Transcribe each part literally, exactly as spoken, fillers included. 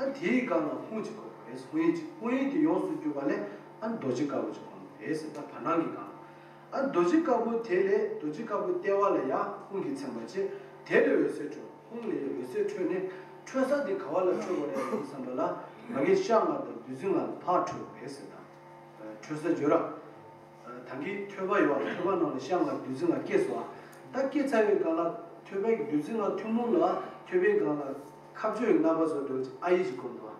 ད་དེའི་སྒང་ལ་ཧཱུྃ་ཅིག་སྒོམ་དགོས་རེད། ཧཱུྃ་ཡིག་ཅིག་ཧཱུྃ་ཡིག་དེ་ཡོངས་སུ་གྱུར་པ་ལས་ཨ་ནི་རྡོ་རྗེ་དཀར་པོ་ཅིག་སྒོམ་དགོས་རེད་ཟེར། ད་བར་སྣང་གི་སྒང་ལ་ཨ་ནི་རྡོ་རྗེ་དཀར་པོ་དེ་ལས་རྡོ་རྗེ་དཀར་པོའི་ལྟེ་བ་ལ་ཡང་ཧཱུྃ་གིས་མཚན་པ་བྱས། དེ་ལས་འོད་ཟེར་འཕྲོས། ཧཱུྃ་ལས་འོད་ཟེར་འཕྲོས་ནས་འཕྲོས་ས་དེ་ག་བ་ལ་འཕྲོས་དགོས་རེད་ཟེར་བསམ་པ་ལ་མ་གི་ཤ་ལྔ་དང་བདུད་རྩི་ལྔ་ལ་ཕར་འཕྲོས་དགོས་རེད་ཟེར། ད་འཕྲོས་ས་བརྗོད་ར། ད་གིན་ཐོད་པ་ཡོད། ཐོད་པ་ནང་ལ་ཤ་ལྔ་བདུད་རྩི་ལྔ་སྐྱེས་སོང་། ད་སྐྱེས་ཚར་བའི་སྒང་ལ་ཐོད་པའི་བདུད་རྩི་ལྔ་ཐུན་མོང་ལ་ཐོད་པའི་སྒང་ལ་ཁ་གཅོད་ཀྱི་རྣམ་པ་བཟོ་འདྲ་ཅིག་ཨ་ཡིག་ཅིག་སྒོམ་འདུག་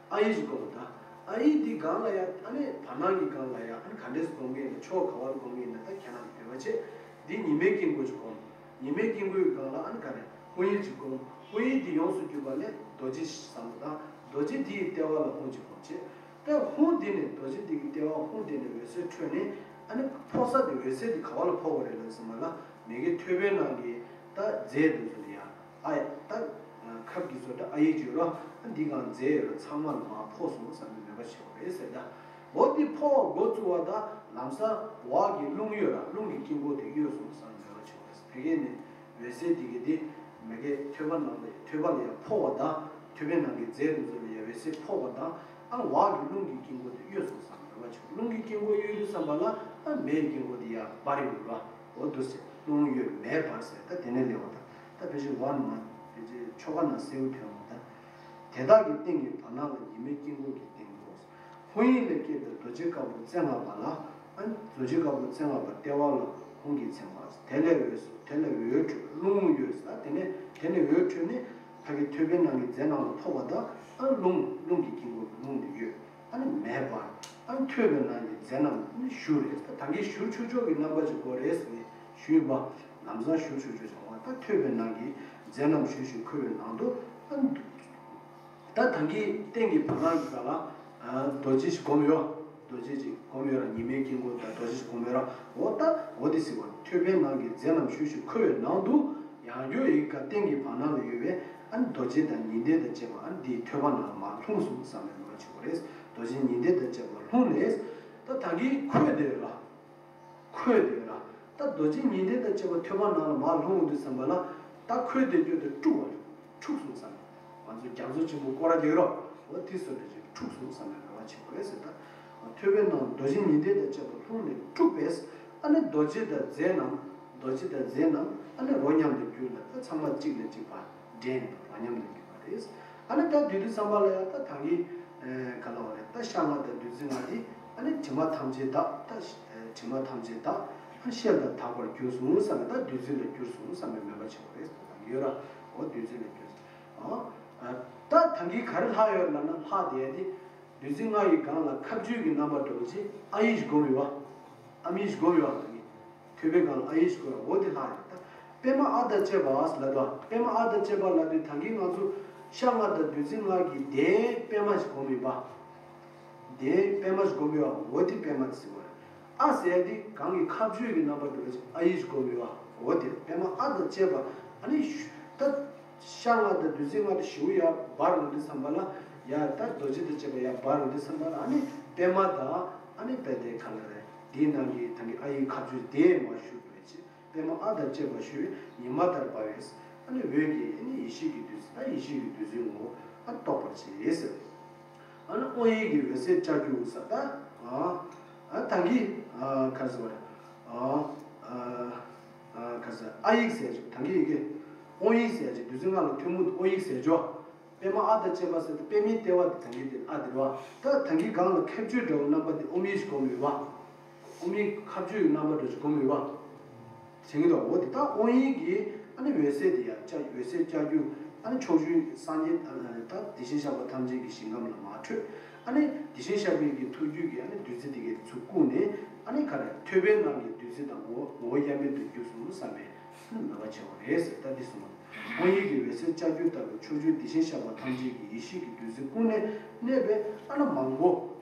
ཨ་ཡིག་ཅིག་སྒོམ་འདུག་ཨ་ཡིག་འདི་སྒང་ལ་ཡ་ཨ་ནི་བར་སྣང་གི་སྒང་ལ་ཡ་ཨ་ནི་ག་འདྲས་སུ་སྒོམ་གི་ཡིན་ན་ཕྱོགས་ག་བ་ལ་སྒོམ་གི་ཡིན་ན་ད་ཁྱེད་རང་གིས་འདོད་པ་བྱེད། འདི་ཉི་མའི་དཀྱིལ་འཁོར་ཅིག་སྒོམ། ཉི་མའི་དཀྱིལ་འཁོར་གྱི་སྒང་ལ་ཨ་ནི་ག་རེ་ཧཱུྃ་ཡིག་ཅིག་སྒོམ། ཧཱུྃ་ཡིག་འདི་ཡོངས་སུ་གྱུར་པ་ལས་རྡོ་རྗེ་བསམ་བློ་བཏང་། རྡོ་རྗེ་འདི་ཡི་ལྟེ་བ་ལ་ཧཱུྃ་ཅིག་སྒོམ་བྱེད། ད་ཧཱུྃ་འདི་ནས་རྡོ་རྗེ་འདི་གི་ལྟེ་བ་ཧཱུྃ་འདི་ནས་འོད་ཟེར་འཕྲོས་ནས་ཨ་ནི་ཕོག་ས་དེ་འོད་ཟེར་དེ་ག་བ་ལ་ཕོག་པ་རེད་ལབ་ཟེར་བ་ལ་མ་གི་ཐོད་པའི་ནང་གི་ད་རྫས་དེ་ཚོ་ལ་ཡ་ཨ་ཡ་ད་ཁབ་ཀྱི་བཟོ་འདྲ་ཨ་ཡིག་ཅིག་ཡོད་ར། ཨ་འདི་གང་རྫས་ཡོད་ར་ཚང་མ་ལ་མར་ཕོག་སོང་བསམ་པའི་མོས་པ་བྱེད་དགོས་རེད་ཟེར། ད་འོ་འདི་ཕོག་པ་འགོ་བཙུགས་པ་ད་ལམ་སང་འོག་གི་རླུང་གཡོས་ར་རླུང་གི་དཀྱིལ་འཁོར་དེ་གཡོས་སོང་བསམ་པའི་མོས་པ་བྱེད་དགོས་རེད། དེ་གས་ནས་འོད་ཟེར་དེ་གི་དེ་མ་གི་ཐོད་པ་ནང་ལ་ཐོད་པ་ལ་ཡང་ཕོག་པ་དང་ཐོད་པའི་ནང་གི་རྫས་དེ་ཚོ་ལ་ཡང་འོད་ཟེར་ཕོག་པ་དང་ཨ་འོག་གི་རླུང་གི་དཀྱིལ་འཁོར་དེ་གཡོས་སོང་བསམ་པའི་མོས་པ་བྱེད། རླུང་གི་དཀྱིལ་འཁོར་གཡོས་དུས་ཙམ་པ་ལ་ཨ་མེའི་དཀྱིལ་འཁོར་དེ་ཡང་འབར་ཡོང་ར། འོ་འདུག་ཟེར། རླུང་གཡོས་མེ་འབར་ཟེར། ད་དེ་ནས་སླེབས་པ་དང་ད་ཕལ་ཆེར་འོག་ནས་མར་ཕལ་ཆེར་ཆོ་ག་ནང་གསལ་པོ་ཐོན་འོང་། ད་དེ་དག་གི་སྟེང་གི་བར་སྣང་ལ་ཉི་མའི་དཀྱིལ་འཁོར་གྱི་སྟེང་དུ། ཧཱུྃ་ཡིག་ལས་སྐྱེས་པའི་རྡོ་རྗེ་དཀར་པོ་རྩེ་ལྔ་པ་ལ། ཨ་ནི་རྡོ་རྗེ་དཀར་པོ་རྩེ་ལྔ་པ་ལྟེ་བ་ལ་ཧཱུྃ་གིས་མཚན་པ། དེ་ལས་འོད་དེ་ལས་འོད་འཕྲོས་རླུང་གཡོས། ཨ་དེ་ནས་དེ་ནས་འོད་འཕྲོས་ནས་ཕ་གི་ཐོད་པའི་ནང་གི་རྫས་རྣམས་ལ་ཕོག་པ་དང་ཨ་རླུང་རླུང་གི་དཀྱིལ་འཁོར་གྱི་རླུང་དེ་གཡོས། ཨ་ནི་མེ་འབར། ཨ་ནི་ཐོད་པའི་ནང་གི་རྫས་རྣམས་ནི་བཞུར་རེད། ད་ད་གིན་བཞུར་ཆོག་ཆོག་གི་རྣམ་པ་ཅིག་དགོས་རེད་ཟེར་ནས་ཞུས་པ། ལམ་སང་བཞུར་ཆོག་ཆོག་ཅིག་འོང་བ། ད་ཐོད་པའི་ནང་གི་རྫས་རྣམས་ཞུ་ཞིང་ཁོལ་བའི་ནང་དུ་ཨ་ནི་ད་ད་གིན་སྟེང་གི་བར་སྣང་གི་སྒང་ལ་རྡོ་རྗེ་ཞིག་སྒོམ་ཡོད། རྡོ་རྗེ་ཅིག་སྒོམ་ཡོད་ར། ཉི་མའི་དཀྱིལ་འཁོར་དང་རྡོ་རྗེ་ཞིག་སྒོམ་ཡོད་ར། འོ་ད་འོ་དེ་ཟེར་བ་ཐོད་པའི་ནང་གི་རྫས་རྣམས་ཞུ་ཞིང་ཁོལ་བའི་ནང་དུ་ཡང་བསྐྱར་ཡི་གེ་སྟེང་གི་བར་སྣང་ལ་ཡོད་པའི་ཨ་ནི་རྡོ་རྗེ་དང་ཉི་ཟླ་དང་བཅས་པ་ཨ་ནི་དེའི་ཐོད་པ་ནང་ལ་མར་ལྷུང་སོང་བསམ་པའི་མོས་པ་བྱེད་དགོས་རེད། རྡོ་རྗེ་ཉི་ཟླ་དང་བཅས་པ་ལྷུང་ནས་ད་ད་གིན་ཁོལ་བསྡད་ཡོད་ར། ཁོལ་བསྡད་ཡོད་ར། ད་རྡོ་རྗེ་ཉི་ཟླ་དང་བཅས་པ་ཐོད་པ་ནང་ལ་མར་ལྷུང་འོང་དུས་ཙམ་པ་ལ་ད་ཁོལ་བསྡད་རྒྱུ་དེ་འཁྲུགས་པ་རེད། འཁྲུགས་སོང་བསམ། ང་ཚོ་རྒྱ་མཚོ་ཆེན་པོ་སྐོར་ར་རྒྱག་རོགས། འོ་དེ་བཟོ་འདྲ་ཅིག་འཁྲུགས་སོང་བསམ་པའི་རེ་བ་བྱེད་དགོས་ཟེར། ད་ཐོད་པའི་ནང་རྡོ་རྗེ་ཉི་ཟླ་དང་བཅས་པ་ལྷུང་ནས་འཁྲུགས་པས། ཨ་ནི་རྡོ་རྗེ་དང་རྫས་རྣམས་རྡོ་རྗེ་དང་རྫས་རྣམས་ཨ་ནི་རོ་མཉམ་དུ་གྱུར་ལ་ད་ཚང་མ་གཅིག་ལ་གཅིག་བར་འདྲེས་ནས་རོ་མཉམ་དུ་གྱུར་པ་རེད། ཨ་ནི་ད་དེ་དུས་ཙམ་པ་ལ་ཡང་ད་ད་གིན་ག་ལ་བ་རེད། ད་ཤ་ལྔ་དང་བདུད་རྩི་ལྔ་དེ་ཨ་ནི་དྲི་མ་ཐམས་ཅད་དག་ད་དྲི་མ་ཐམས་ཅད་དག་ཨ་ཤེལ་དང་དག་པར་གྱུར་སོང་བསམ་པས་ད་བདུད་རྩི་ལ་གྱུར་སོང་བསམ་པའི་མོས་པ་བྱེད་དགོས་རེད། ད་གིན་ཡོད་ར། འོ་བདུད་རྩི་ལ་གྱུར་སོང་། ཨ། ད་ད་གིན་ག་རེ་ལྷག་ཡོད་ལབ་ན་ལྷག་བསྡད་དེ། བདུད་རྩི་ལྔ་ཡི་སྒང་ལ་ཁ་བཅུ་གི་རྣམ་པ་འདྲ་བོ་ཅིག་ཨ་ཡིག་ཅིག་སྒོམ་ཡོད་པ། ཨ་མིག་ཅིག་སྒོམ་ཡོད་པ་ད་གིན། ཐོད་པའི་སྒང་ལ་ཨ་ཡིག་ཅིག་སྒོམ་ཡོད་པ་འོ་དེ་ལྷག་ཡོད། ད་པད་མ་ཨ་དང་བཅས་པ་ལབ་དུས་པད་མ་ཨ་དང་བཅས་པ་ལབ་དུས་ད་གིན་ང་ཚོ་ཤ་ལྔ་དང་བདུད་རྩི་ལྔ་གི་གདན་པད་མ་ཅིག་སྒོམ་ཡོད་པ། གདན་པད་མ་ཅིག་སྒོམ་ཡོད་པ་འོ་དེ་པད་མ་དེ་ཟེར་བ་རེད། ཨ་ཟེར་ཡ་དེ་གང་གི་ཁ་བཅུ་གི་རྣམ་པ་འདྲ་བོ་ཅིག་ཨ་ཡིག་ཅིག་སྒོམ་ཡོད་པ་འོ་དེ་པད་མ་ཨ་དང་བཅས་པ་ཨ་ནི་ད། ཤ་ལྔ་དང་བདུད་རྩི་ལྔ་དེ་ཞེ་པོ་ཡར་འབར་འོང་དུས་ཙམ་པ་ལ་ཡར་ད་རྡོ་རྗེ་དང་བཅས་པ་ཡར་འབར་འོང་དུས་ཙམ་པ་ལ་ཨ་ནི་པད་མ་དང་ཨ་ནི་པད་དེ་ག་ལ་རེད། དེའི་ནང་གི་ད་གིན་ཨ་ཡིག་ཁ་བཅུ་དེ་མར་ཞུགས་པའི་ཕྱིར་པད་མ་ཨ་དང་བཅས་པ་ཞུ་ཉི་མ་ལྟར་འབར་བས་ཨ་ནི་འོད་ཀྱིས་ཨ་ནི་ཡེ་ཤེས་ཀྱི་བདུད་རྩི་ད་ཡེ་ཤེས་ཀྱི་བདུད་རྩིའི་ངོ་བོ་ཨ་རྟོགས་པར་བྱེད་ཟེར། ཨ་ནི་དབང་ཡིག་གི་འོད་ཟེར་ལྕགས་ཀྱུ་ས་ད་ཨ་ཨ་ད་གིན་ཨ་ག་རེ་ཟེར་བ་རེད། ཨ་ཨ་ཨ་ག་རེ་ཟེར་ཨ་ཡིག་ཟེར་ཅིག་ད་གིན་ཡི་གེ་དབང་ཡིག་ཟེར་ཅིག་བདུད་རྩི་ལྔ་ལ་ཐུན་མོང་དུ་དབང་ཡིག་ཟེར་ཅོ། པད་མ་ཨ་དང་བཅས་པ་ཟེར་ཏེ་པད་མའི་ལྟེ་བ་དེ་ད་གིན་དེ་ཨ་དེ་རེད་བ། ད་ད་གིན་སྒང་ལ་ཁ་བཅུ་འདྲ་བོ་རྣམ་པ་དེ་ཨོམ་ཡིག་ཅིག་སྒོམ་ཡོད་བ། ཨོམ་ཡིག་ཁ་བཅུ་ཡི་རྣམ་པ་འདྲ་ཅིག་སྒོམ་ཡོད་བ། བྱེད་ཀྱི་འདུག་འོ་དེ་ད་དབང་ཡིག་གི་ཨ་ནི་འོད་ཟེར་དེ་ཡང་ལྕགས་འོད་ཟེར་ལྕགས་ཀྱུ་ཨ་ནི་ཕྱོགས་བཅུའི་སངས་རྒྱས་ཨ་ད་དེ་བཞིན་གཤེགས་པ་ཐམས་ཅད་ཀྱི་ཞིང་ཁམས་ལ་མར་འཕྲོས། ཨ་ནི་དེ་བཞིན་གཤེགས་པའི་གི་ཐུགས་རྒྱུད་ཀྱི་ཨ་ནི་བདུད་རྩི་དེ་གའི་ཚུར་བཀུག་ནས་ཨ་ནི་ག་རེ་ཐོད་པའི་ནང་གི་བདུད་རྩི་དང་ངོ་བོ་ངོ་བོ་དབྱེར་མེད་དུ་གྱུར་སོང་བསམ་པའི་ཨ་ནི་མོས་པ་བྱེད་པ་རེད་ཟེར། ད་འདི་གསུངས་པ། དབང་ཡིག་གི་འོད་ཟེར་ལྕགས་ཀྱུ་ལྟ་བུ་ཕྱོགས་བཅུའི་དེ་བཞིན་གཤེགས་པ་ཐམས་ཅད་ཀྱི་ཡེ་ཤེས་ཀྱི་བདུད་རྩི་བཀུག་ནས་གནས་པའི་ཨ་ནི་མང་པོ།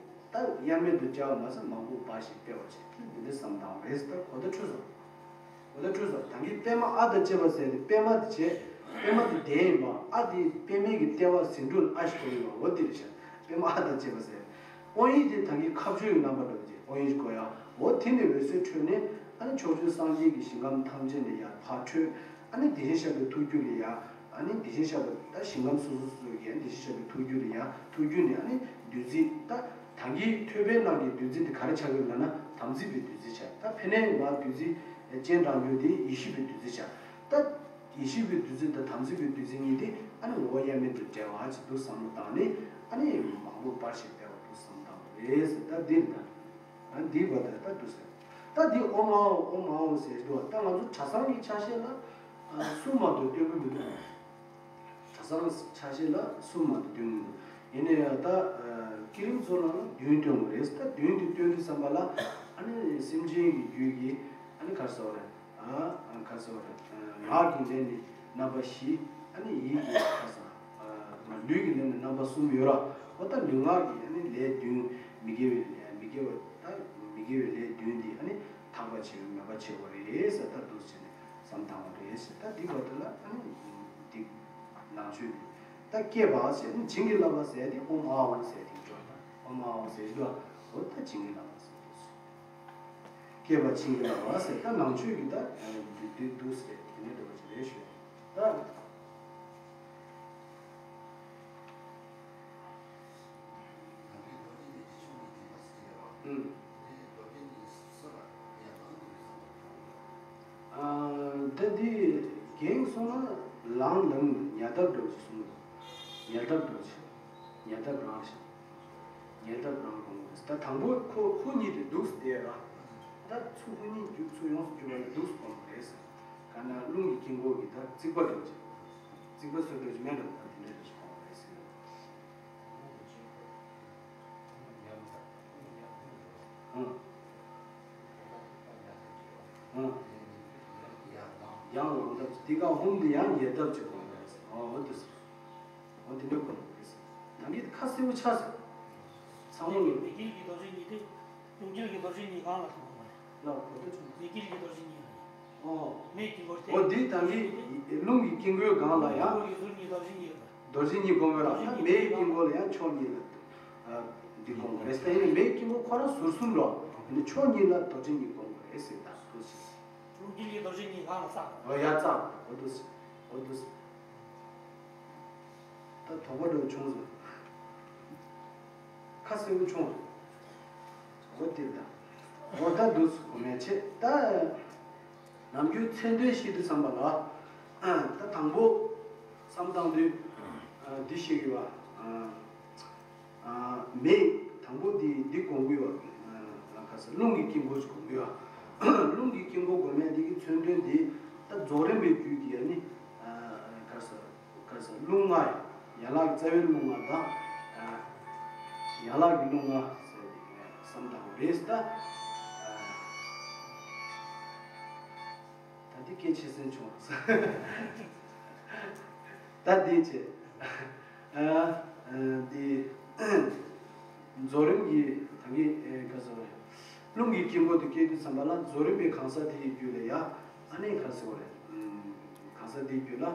ད་དབྱེར་མེད་དུ་སྦྱར་བ་མ་ཟད་མང་པོ་འབའ་ཞིག་སྤེལ་བར་བྱེད། འདི་འདྲ་བསམ་བཏང་བ་རེད་ཟེར། ད་གོ་བརྡ་འཕྲོད་སོང་། གོ་བརྡ་འཕྲོད་སོང་། ད་གིན་པད་མ་ཨ་དང་བཅས་པ་ཟེར་ཏེ་པད་མ་དེ་བྱས། པད་མ་དེ་གདན་ཡིན་པ་ཨ་དེ་པད་མའི་གི་ལྟེ་བ་ཟེའུ་འབྲུ་ལ་ཨ་ཞིག་གོ་ཡོད་པ་འོ་དེ་རེད་ཤག་པད་མ་ཨ་དང་བཅས་པ་ཟེར། དབང་ཡིག་དེ་ད་གིན་ཁ་བཅུ་ཡི་རྣམ་པ་འདྲ་བོ་ཅིག་དབང་ཡིག་གོ་ཡ། འོ་དེ་ནས་འོད་ཟེར་འཕྲོས་ནས་ཨ་ནི་ཕྱོགས་བཅུའི་སངས་རྒྱས་ཀྱི་ཞིང་ཁམས་ཐམས་ཅད་ནས་ཡར་ཕར་འཕྲོས། ཨ་ནི་དེ་བཞིན་གཤེགས་པའི་ཐུགས་རྒྱུད་ལ་ཡར། ཨ་ནི་དེ་བཞིན་གཤེགས་པ་ད་ཞིང་ཁམས་སོ་སོ་སོ་སོ་གི་ཨ་ནི་དེ་བཞིན་གཤེགས་པའི་ཐུགས་རྒྱུད་ལ་ཡང་ཐུགས་རྒྱུད་ནས་ཨ་ནི་བདུད་རྩི་ད་ད་གིན་ཐོས་པའི་ནང་གི་བདུད་རྩི་དེ་ག་རེ་ཆགས་ཡོད་ལབ་ན་དམ་ཚིག་པའི་བདུད་རྩི་ཆགས། ད་ཕ་ནས་མར་བདུད་རྩི་སྤྱན་དྲངས་རྒྱུ་དེ་ཡེ་ཤེས་པའི་བདུད་རྩི་ཆགས། ད་ཡེ་ཤེས་པའི་བདུད་རྩི་དང་དམ་ཚིག་པའི་བདུད་རྩི་གཉིས་དེ་ཨ་ནི་ངོ་བོ་དབྱེར་མེད་དུ་འབྲེལ་བ་ཅིག་ཏུ་བསམ་བློ་བཏང་ནས་ཨ་ནི་མང་པོ་སྦར་ཞིང་སྦས་པ་ཏུ་བསམ་བཏང་བ་རེད་ཟེར། ད་འདིར་ད་ཨ་འདིའི་བར་དུ་ད་ཏུ་ཟེར། ད་འདི་ཨོཾ་ཨཱཿཧཱུྃ་ཨོཾ་ཨཱཿཧཱུྃ་ཟེར་དུས་ད་ང་ཚོ་གྲྭ་ཚང་གི་ཆ་ཤས་ལ་ཨ་གསུམ་མ་གཏོགས་སྟོན་གི་མི་འདུག་གྲྭ་ཚང་ཆ་ཤས་ལ་གསུམ་མ་གཏོགས་སྟོན་གི་མི་འདུག་ཡིན་ན་ཡང་ད་ཨ་ཀི་རིང་ཚོ་ནང་ལ་བདུན་སྟོན་དགོས་རེད། ད་བདུན་དེ་སྟོན་དུས་ཙམ་པ་ལ་ཨ་ནི་སེམས་ཅན་གྱི་རྒྱུད་ཀྱི་ཨ་ནི་ག་རེ་ཟེར་དགོས་རེད། ཨ་ག་རེ་ཟེར་དགོས་རེད། ངག་གི་ལས་ནི་རྣམ་པ་བཞི། ཨ་ནི་ཡིད་ཀྱི་ག་རེ་ཟེར། ཨ་ལུས་ཀྱི་ལས་ནི་རྣམ་པ་གསུམ་ཡོད་ར། འོ་ད་ལུས་ངག་གི་ཨ་ནི་ལས་བདུན། མི་དགེ་བའི་ལས་མི་དགེ་བ་ད་མི་དགེ་བའི་ལས་བདུན་འདི་ཨ་ནི་ཐར་པ་བྱེད་པའི་མོས་པ་བྱེད་དགོས་རེད་ཟེར། ད་འདུག་སེ་བྱས་ནས་བསམ་བཏང་བ་རེད་ཟེར། ད་འདི་བར་དུ་ལ་ཨ་ནི་འདི་ནང་ཆོས་འདི་ད་བསྐྱེད་པ་ཟེར་ནི་བྱིན་གྱིས་བརླབས་པ་ཟེར་ཏེ་ཨོཾ་ཨཱཿཧཱུྃ་ཟེར་ཏེ་འགྲོ། ད་ཨོཾ་ཨཱཿཧཱུྃ་ཟེར་དུས་འོ་ད་བྱིན་གྱིས་བརླབས་པ་ཟེར་འདུག་སེ། བསྐྱེད་པ་བྱིན་གྱིས་བརླབས་པ་ཟེར། ད་ནང་ཆོས་ཀྱི་ད་འདི་འདི་འདུག་ཟེར་དེ་ནས་འགྲོ་བ་ཅིག་རེད་ཞུ། ད་ཨུམ། ཨ་ད་འདི་རྒན་གསུངས་ན་ལང་ལང་ཉལ་ཐབས་འདྲ་བོ་ཅིག་གསུངས་འདུག་ཉལ་ཐབས་འདྲ་བོ་ཅིག་ཉལ་ཐབས་རང་ཞིག་ཉལ་ཐབས་རང་དགོངས་པ་རེད། ད་དང་པོ་ཁོ་ཁོ་གཉིས་དེ་འདུག་སྟེ་ར། ད་ཚུར་ཁོ་གཉིས་རྒྱུག་ཚུར་ཡོངས་སུ་རྒྱུག་པ་ལ་འདུག་སེ་དགོངས་པ་རེད་ཟེར། ག་ན་རླུང་གི་དཀྱིལ་འཁོར་གྱི་ད་རྩིག་པ་འདྲ་བོ་ཅིག་རྩིག་པ་སོ་འདྲ་བོ་ཅིག་མེད་འགྲོ། ད་དེ་འདྲ་འདྲ་ཞིག་དགོངས་པ་རེད་ཟེར། ཨང་། ཨང་། ཡང་ལང་ཐབས་ཅིག་དེ་ག་ཧུམ་དེ་ཡང་ཉལ་ཐབས་ཅིག་དགོངས་པ་རེད་ཟེར། ཨོ་འོ་དེ་ཟེར། འོ་དེ་འདྲ་དགོངས་པ་རེད་ཟེར། ད་གིན་ཁ་གསལ་པོ་ཆགས་ཟེར། ཚང་མ་ལ། མེ་དཀྱིལ་གྱི་རྡོ་རྗེ་གཉིས་དེ། རླུང་དཀྱིལ་གྱི་རྡོ་རྗེ་གཉིས་གང་ལ་ཐུག་པ་རེད། ལ་གོ་ཐོས་བྱུང་། མེ་དཀྱིལ་གྱི་རྡོ་རྗེ་གཉིས་ལ། ཨོ། མེའི་དཀྱིལ་འཁོར་དེ། ཨོ་འདི་ད་གིན་རླུང་གི་དཀྱིལ་འཁོར་སྒང་ལ་ཡང་། རླུང་གི་ཟུར་གཉིས་རྡོ་རྗེ་གཉིས་ཡོད་པ། རྡོ་རྗེ་གཉིས་སྒོམ་ཡོད་ར། ད་མེའི་དཀྱིལ་འཁོར་ལ་ཡང་ཕྱོགས་གཉིས་ལ་འདི་སྒོམ་དགོས་རེད། ད་ཡིན་ནའི་མེའི་དཀྱིལ་འཁོར་ཁོ་རང་ཟུར་གསུམ་རོ། ཡིན་ནའི་ཕྱོགས་གཉིས་ལ་རྡོ་རྗེ་གཉིས་སྒོམ་དགོས་རེད་ཟེར། ད་འདུག་སེ། རླུང་དཀྱིལ་གྱི་རྡོ་རྗེ་གཉིས་གང་ལ་བསགས། ཨོ་ཡ་བསགས། འོ་འདུག་སེ། འོ་འདུག་སེ། ད་དོགས་པ་འདྲ་བྱུང་སོང་། ཁ་གསལ་པོ་བྱུང་། འོ་དེ་ལ། འོ་ད་འདུག་སེ་གོ་མེད་བྱེད་ད། ནམ་རྒྱུན་མཚན་དོན་བཤད་དུས་ཙམ་པ་ལ། ད་དང་པོ་བསམ་བཏང་དུས། འདི་བཤད་ཀྱི་བ། མེ། དང་པོ་འདི་འདི་སྒོམ་གྱི་བ། ག་ས་རླུང་གི་དཀྱིལ་འཁོར་ཞིག་སྒོམ་གྱི་བ། རླུང་གི་དཀྱིལ་འཁོར་སྒོམ་ཡ་འདི་གི་མཚོན་དོན་འདི། ད་རྫོགས་རིམ་པའི་རྒྱུད་ཀྱི་ཨ་ནི། ག་ས། ག་ས་རླུང་ལྔ། ཡན་ལག་གི་རྩ་བའི་རླུང་ལྔ་དང་། ཡན་ལག་གི་རླུང་ལྔ་ཟེར་ཏེ་བསམ་བཏང་བ་རེད་ད། ད་འདི་སྐད་ཆེ་སེམས་བྱུང་། ད་འདི་བྱས། ཨ། ཨ། འདི། རྫོགས་རིམ་གྱི་ད་གིན་ཨེ་ག་ཟེར་བ་རེད། རླུང་གི་དཀྱིལ་འཁོར་དུ་སྐྱེས་དུས་ཙམ་པ་ལ་རྫོགས་རིམ་པའི་གང་ཟག་དེ་ཡི་རྒྱུད་ལ་ཡ། ཨ་ནི་ག་ཟེར་བ་རེད། གང་ཟག་དེའི་རྒྱུད་ལ།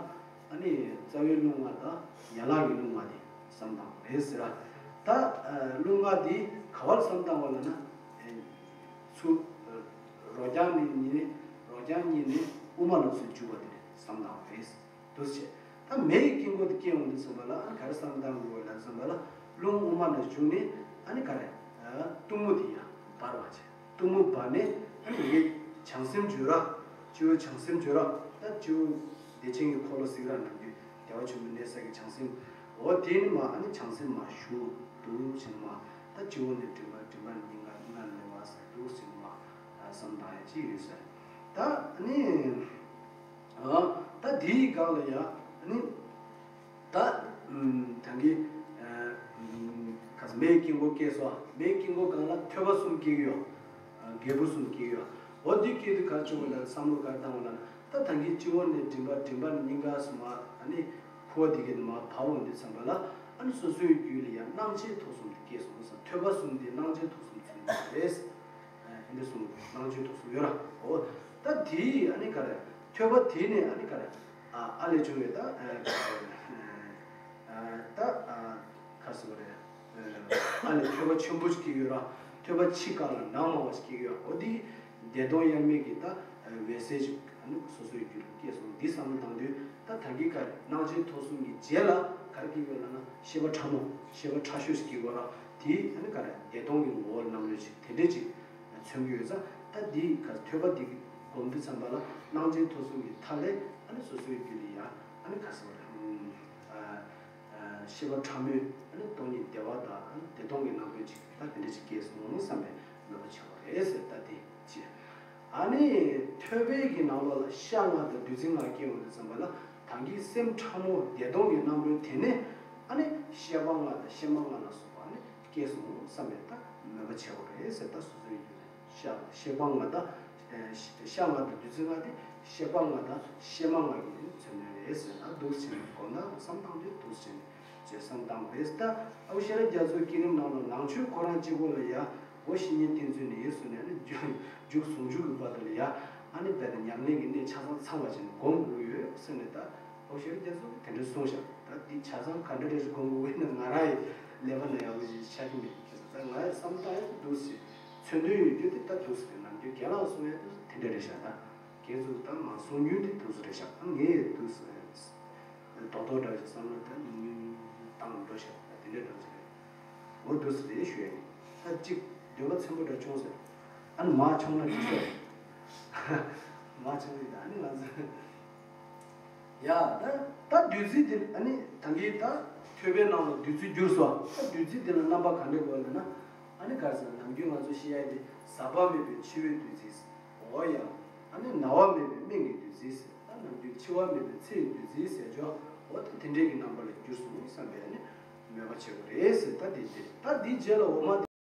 ཨ་ནི་རྩ་བའི་རླུང་ལྔ་དང་ཡན་ལག་གི་རླུང་ལྔ་དེ་བསམ་བཏང་བ་རེད་ཟེར་ར། ད་རླུང་ལྔ་དེ་ག་བར་བསམ་བཏང་བ་ལབ་ན། ཚུར་རོ་རྐྱང་གཉིས་ནས། རོ་རྐྱང་གཉིས་ནས་དབུ་མ་ལ་ཚུར་འཇུག་པ་དེ་བསམ་བཏང་བ་རེད། འདུག་སེ་བྱས། ད་མེ་ཡི་དཀྱིལ་འཁོར་དུ་སྐྱེ་འོང་དུས་ཙམ་པ་ལ་ཨ་ག་རེ་བསམ་བཏང་དགོས་ལབ་ཙམ་པ་ལ། རླུང་དབུ་མ་ལ་ཞུགས་ནས་ཨ་ནི་ག་རེ། གཏུམ་མོ་དེ་ཡང་འབར་བ་བྱས། གཏུམ་མོ་འབར་ནས་ཨ་ནི་ངའི་བྱང་སེམས་བརྗོད་ར། སྤྱི་བོའི་བྱང་སེམས་བརྗོད་ར། ད་སྤྱི་བོ་བདེ་ཆེན་གྱི་འཁོར་ལོ་གཟིགས་ར་ནམ་རྒྱུན་བདེ་བ་ཆེན་པོའི་གནས་ས་གི་བྱང་སེམས། འོ་དེ་ནི་མ་ཨ་ནི་བྱང་སེམས་མ་ཞུགས་འདུག་སེ་མ། ད་སྤྱི་བོ་ནས་མགྲིན་པ། མགྲིན་པ་ནས་སྙིང་ག། སྙིང་ག་ནས་ལེགས་པར་ཟེར་འདུག་སེ་མ། བསམ་བཏང་ཡ་ཅིག་ཡོད་ས་རེད། ད་ཨ་ནི། ཨ། ད་དེའི་སྒང་ལ་ཡ། ནི། ད། ད་གིན། ཨ། ག་ས་མེའི་དཀྱིལ་འཁོར་སྐྱེས་སོ། མེའི་དཀྱིལ་འཁོར་སྒང་ལ་ཐོད་པ་གསུམ་སྐྱེ་གི་ཡོད། ཨ། རྒྱལ་པོ་གསུམ་སྐྱེ་གི་ཡོད། འོ་འདི་སྐྱེ་དུས་ག་རེ་བྱུང་བ་ལ་བསམ་བློ་ག་རེ་བཏང་བ་ལ། ད་ད་གིན་སྤྱི་བོ་ནས་མགྲིན་པ། མགྲིན་པ་ནས་སྙིང་ག་སོ་མ། ཨ་ནི་ཁུ་བ་འདི་གིན་མར་བབས་འོང་དུས་ཙམ་པ་ལ། ཨ་ནི་སོ་སོའི་རྒྱུད་ལ་ཡ་སྣང་མཆེད་ཐོབ་གསུམ་དེ་སྐྱེས་སོང་ཟེར། ཐོད་པ་གསུམ་དེ་སྣང་མཆེད་ཐོབ་གསུམ་ཚུད་ཡོད་རེད། ཨ་འདི་གསུམ་སྣང་མཆེད་ཐོབ་གསུམ་ཡོད་ར། འོ། ད་དེའི་ཨ་ནི་ག་རེ། ཐོད་པ་དེ་ནས་ཨ་ནི་ག་རེ། ཨ་ཨ་ལས་བྱུང་བའི་ད། ཨ་ད་ཨ་ག་ཟེར་བ་རེད། ཨ་ལས་ཐོད་པ་ཆེན་པོ་ཞིག་སྐྱེ་གི་ཡོད་ར། ཐོད་པ་ཕྱི་ཁ་ལ་ནང་མང་བ་ཞིག་སྐྱེ་གི་ཡོད། འོ་དེ་བདེ་སྟོང་དབྱེར་མེད་ཀྱི་ད་འོད་ཟེར་ཞིག་ ནི་སོ་སོའི་རྒྱུད་ལ་སྐྱེས་སོང་། འདི་བསམ་བློ་བཏང་དུས་ད་ད་གིན་ག་རེ་སྣང་མཆེད་ཐོབ་གསུམ་གྱི་རྗེས་ལ་ག་རེ་སྐྱེ་དགོས་ལབ་ན་ཤེས་པ་ཕྲ་མོ་ཤེས་པ་ཕྲ་ཤོས་ཤིག་སྐྱེ་དགོས་ར། དེ་ཨ་ནི་ག་རེ་བདེ་སྟོང་གི་ངོ་བོ་རྣམ་རོལ་ཅིག་དེ་འདྲས་ཅིག་མཚོན་གྱི་ཡོད་ཙང་། ད་འདི་ག་ཐོས་པ་འདི་གི་སྒོམ་དུས་ཙམ་པ་ལ་སྣང་མཆེད་ཐོབ་གསུམ་གྱི་མཐའ་ལས་ཨ་ནི་སོ་སོའི་རྒྱུད་ལ་ཡ་ཨ་ནི་ག་ཟེར་བ་རེད། ཤེས་པ་ཕྲ་མོས་ཨ་ནི་སྟོང་ཉིད་བདེ་བ་དང་ཨ་ནི་བདེ་སྟོང་གི་རྣམ་རོལ་ཅིག་ད་དེ་འདྲ་ཅིག་སྐྱེས་སོང་བསམ་པའི་མོས་པ་བྱེད་པ་རེད་ཟེར། ད་དེ་ཅི། ཨ་ནི་ཐོས་པའི་གི་ནང་ལོགས་ལ་ཤ་ལྔ་དང་བདུད་རྩི་ལྔ་སྐྱེས་ཡོང་དུས་ཙམ་པ་ལ་ད་གིན་སེམས་ཕྲ་མོ་བདེ་སྟོང་གི་རྣམ་རོལ་དེ་ནས་ཨ་ནི་ཤེས་པ་ལྔ་དང་ཤེས་མ་ལྔ་ལ་སོགས་པ་ཨ་ནི་སྐྱེས་སོང་བསམ་པའི་ད་མོས་པ་བྱེད་པ་རེད་ཟེར། ད་སོ་སོའི་རྒྱུད་ལ། ཤ་ཤེས་པ་ལྔ་དང་། ཤ་ལྔ་དང་བདུད་རྩི་ལྔ་དེ་ཤེས་པ་ལྔ་དང་ཤེས་མ་ལྔ་གི་མཚོན་དོན་རེད་ཟེར་ན། འདུག་སེ་བྱས་ནས་གོ་ན་བསམ་བཏང་དུས་འདུག་སེ་བྱས་ནས་བྱས་བསམ་བཏང་བ་རེད། ད་ཨ་ཁུ་ཤེས་རབ་རྒྱ་མཚོའི་བསྐྱེད་རིམ་ནང་ལ་ནང་ཆོས་ཁོ་རང་གཅིག་པོ་ལ་ཡ་འོ་བཤེས་གཉེན་བསྟེན་ཚུལ་ནི་ཡིན་ཟེར་ནས་ནི་མཇུག་མཇུག་ཟུང་འཇུག་གི་བར་དུ་ལ་ཡ་ཨ་ནི་རྦད་དེ་ཉམས་ལེན་གྱི་གནད་ཆ་ཚང་ཚང་བ་བྱས་ནས་སྒོམ་དགོས་ཡོད་ཟེར་ནས། ད་ཨོ་ཤེར་རྒྱ་མཚོ་གིས་དེ་འདྲ་གསུངས་ཤག་ད་འདི་ཆ་ཚང་ག་འདྲ་རེ་ཞིག་སྒོམ་དགོས་ན་ང་རང་ཡི་ཀླད་པ་ན་ཡག་པོ་ཞིག་ཆགས་ཀྱི་མེད་ཀྱི་ཟེར། ད་ང་ཡི་བསམ་སྟངས་ཡང་འདུག་སེ་མཚོན་དོན་ཡོད་རྒྱུ་དེ་ད་འདུག་སེ་རེད། ནམ་རྒྱུན་རྒན་ལགས་གསུང་ཡ་དེ་དེ་འདྲ་རེད་ཤག་ད་རྒན་ཚོ་ད་མ་གསུང་རྒྱུ་དེ་འདུག་སེ་རེད་ཤག་ད་ངས་འདུག་སེ་རྡོག་རྡོག་འདྲ་ཞིག་བསམ་བློ་ད་ནུས་ནུས་བཏང་འགྲོ་ཤག་ད་དེ་འདྲ་འདྲ་ཞིག་རེད། འོ་འདུག་སེ་རེད་ཞུ་ཡ་ཡིན། ད་གཅིག་འདོད་པ་ཚིམ་པོ་འདྲ་བྱུང་ཟེར། ཨ་ནི་མ་བྱུང་ན་འགྲིག་ས་རེད། མ་བྱུང་ཡིན་ད་ཨ་ནི་ང་ཚོ། ཡ། ད་ད་བདུད་རྩི་དེ་ཨ་ནི་ད་གིན་ད་ཐོས་པའི་ནང་ལ་བདུད་རྩི་བསྒྱུར་སོང་། ད་བདུད་རྩི་དེ་ལ་རྣམ་པ་ག་འདྲ་དགོས་ལབ་ན། ཨ་ནི་ག་རེ་ཟེར་ན་ནམ་རྒྱུན་ང་ཚོ་བཤད་ཡ་དེ་ཟག་པ་མེད་པའི་འཆི་བའི་བདུད་རྩི་ཟེར། འོ་ཡ། ཨ་ནི་ན་བ་མེད་པའི་སྨན་གྱི་བདུད་རྩི་ཟེར། ད་ནམ་རྒྱུན་འཆི་བ་མེད་པའི་ཚེ་ཡི་བདུད་རྩི་ཟེར་ཆོག་འོ་ད་དེ་འདྲས་ཀྱི་རྣམ་པ་ལ་བསྒྱུར་སོང་བསམ་པའི་ཨ་ནི་མོས་པ་བྱེད་དགོས་རེད་ཟེར། ད་དེ་དེ་ད་དེའི་རྗེས་ལ་འོ་མ་